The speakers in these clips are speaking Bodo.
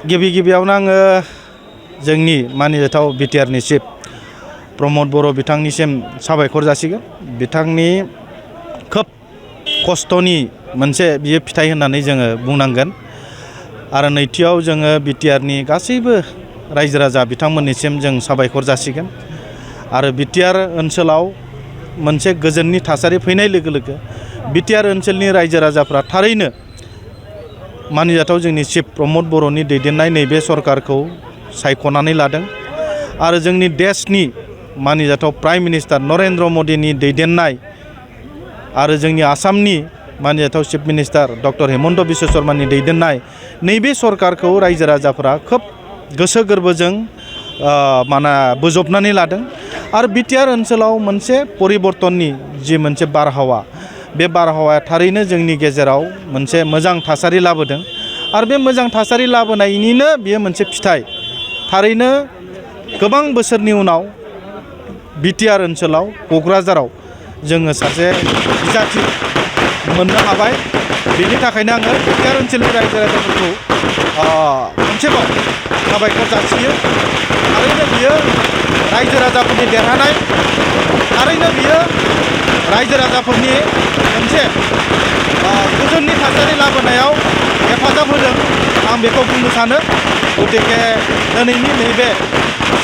गिबियावनो आङो जोंनि मानिजाथाव बिटिआरनि चिफ प्रमद बर' बिथांनिसिम साबायखर जासिगोन। बिथांनि खोब खस्थ'नि मोनसे बियो फिथाइ होननानै जोङो बुंनांगोन। आरो नैथियाव जोङो बिटिआरनि गासैबो रायजो राजा बिथांमोननिसिम जों साबायखर जासिगोन। आरो बिटिआर ओनसोलाव मोनसे गोजोननि थासारि फैनाय लोगो लोगो बिटिआर ओनसोलनि रायजो राजाफ्रा थारैनो मानिजाथाव जोंनि चिफ प्रमद बर'नि दैदेननाय नैबे सरकारखौ सायख'नानै लादों। आरो जोंनि देशनि मानिजाथाव प्राइम मिनिस्टार नरेन्द्र मदिनि दैदेननाय आरो जोंनि आसामनि मानिजाथाव chief minister doctor Hemanta Biswa शर्मानि दैदेननाय नैबे सरकारखौ रायजो राजाफोरा खोब गोसो गोरबोजों बोजबनानै लादों। आरो बिटिआर ओनसोलाव मोनसे परिबर्तननि जि मोनसे बारहावा, बे बारहावाया थारैनो जोंनि गेजेराव मोनसे मोजां थासारि लाबोदों। आरो बे मोजां थासारि लाबोनायनिनो बेयो मोनसे फिथाइ। थारैनो गोबां बोसोरनि उनाव बिटिआर ओनसोलाव क'क्राझाराव जोङो सासे बिजाथि मोननो हाबाय। बेनि थाखायनो आङो बिटिआर ओनसोलनि रायजो राजाफोरखौ मोनसेबाव साबायखर जासियो। थारैनो बियो रायजो राजाफोरनि देरहानाय, थारैनो बियो रायजो राजाफोरनि मोनसे गोजोननि थासारि लाबोनायाव हेफाजाब होदों, आं बेखौ बुंनो सानो। गतिके दिनैनि नैबे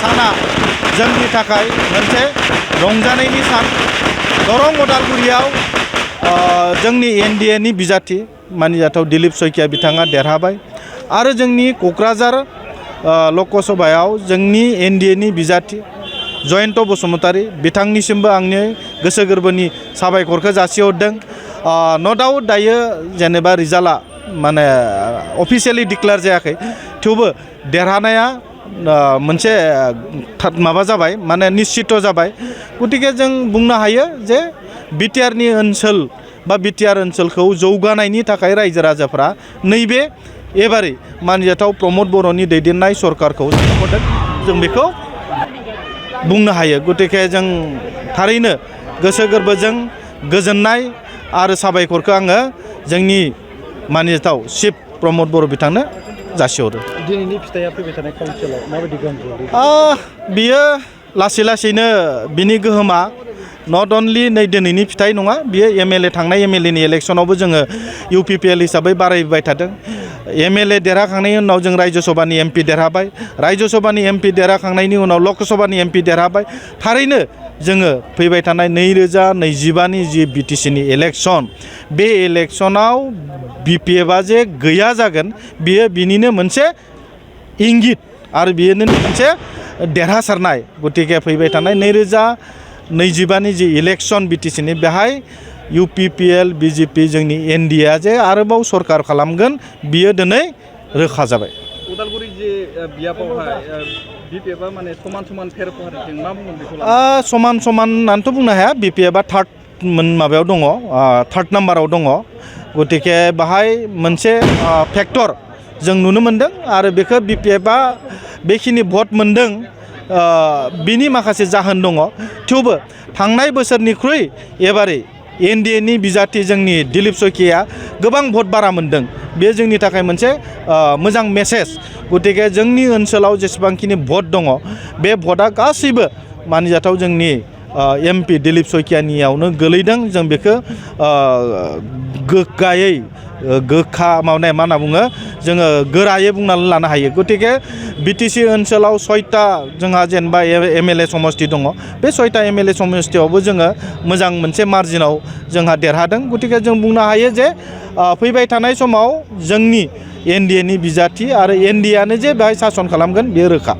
साना जोंनि थाखाय मोनसे रंजानायनि सान। दरं उदालगुरियाव जोंनि एनडिएनि बिजाथि मानिजाथाव दिलीप शइकिया बिथाङा देरहाबाय। आरो जोंनि क'क्राझार लकसभायाव जोंनि एनडिएनि बिजाथि जयन्त बसुमतारी बिथांनिसिमबो आंनि गोसो गोरबोनि साबायखरखौ जासिहरदों। न' डाउट दायो जेनेबा रिजाल्टआ अफिसियेलि डिक्लेयार जायाखै, थेवबो देरहानाया मोनसे जाबाय, निश्चित जाबाय। गतिके जों बुंनो हायो जे बिटिआरनि ओनसोल बा बिटिआर ओनसोलखौ जौगानायनि थाखाय रायजो राजाफ्रा नैबे एबारै मानिजाथाव प्रमद बर'नि दैदेननाय सरकारखौ सायख'दों, जों बेखौ बुंनो हायो। गतिके जों थारैनो गोसो गोरबोजों गोजोननाय आरो साबायखरखौ आङो जोंनि मानिजाथाव चिफ प्रमद बर' बिथांनो जासिहरो। दिनैनि फिथाइया फैबाय थानाय काउन्सिलाव माबायदि गोहोम गोग्लैयो? बियो लासै लासैनो बिनि गोहोमा नट अनलि नै दिनैनि फिथाइ नङा, बियो एमएलए थांनाय एमएलएनि इलेक्सनावबो जोङो इउपिपिएल हिसाबै बारायबाय थादों। एमएलए देरहाखांनायनि उनाव जों रायजो सभानि एमपि देरहाबाय, रायजो सभानि एमपि देरहाखांनायनि उनाव लकसभानि एमपि देरहाबाय। थारैनो जोङो फैबाय थानाय 2025नि जि बिटिसिनि इलेक्सन, बे इलेक्सनाव बिपिएफआ जे गैया जागोन, बियो बिनिनो मोनसे इंगित आरो बिनिनो मोनसे देरहासारनाय। गतिके फैबाय थानाय 2025नि जि इलेक्सन बिटिसिनि, बेहाय इउपिपिएल बिजेपि जोंनि एनडिएआ जे आरोबाव सरकार खालामगोन, बियो दिनै रोखा जाबाय। उदालगुरि जे बियाबावहाय बिपिएफआ समान समान फेर फाहारथिं मा बुंगोन बेखौ? समान होननानैथ' बुंनो हाया। बिपिएफआ थार्ड माबायाव दङ, थार्ड नाम्बाराव दङ। गतिके बाहाय मोनसे फेक्टर जों नुनो मोनदों। आरो बेखौ बिपिएफआ बेखिनि भट मोनदों, बिनि माखासे जाहोन दङ। थेवबो थांनाय बोसोरनिख्रुइ एबारै एनडिएनि बिजाथि जोंनि दिलीप शइकिया गोबां भट बारा मोनदों। बे जोंनि थाखाय मोनसे मोजां मेसेज। गतिके जोंनि ओनसोलाव जेसेबांखिनि भट दङ, बे भटआ गासैबो मानिजाथाव जोंनि एमपि दिलीप शइकियानियावनो गोलैदों। जों बेखौ गोग्गायै मा होनना बुङो, जोङो गोरायै बुंनानै लानो हायो। गतिके बिटिसि ओनसोलाव 6टा जोंहा जेनेबा एमएलए समस्ति दङ। बे 6टा एमएलए समस्तियावबो जोङो मोजां मोनसे मार्जिनाव जोंहा देरहादों। गतिके जों बुंनो हायो जे फैबाय थानाय समाव जोंनि एनडिएनि बिजाथि आरो एनडिएआनो जे बेहाय सासन खालामगोन, बेयो रोखा।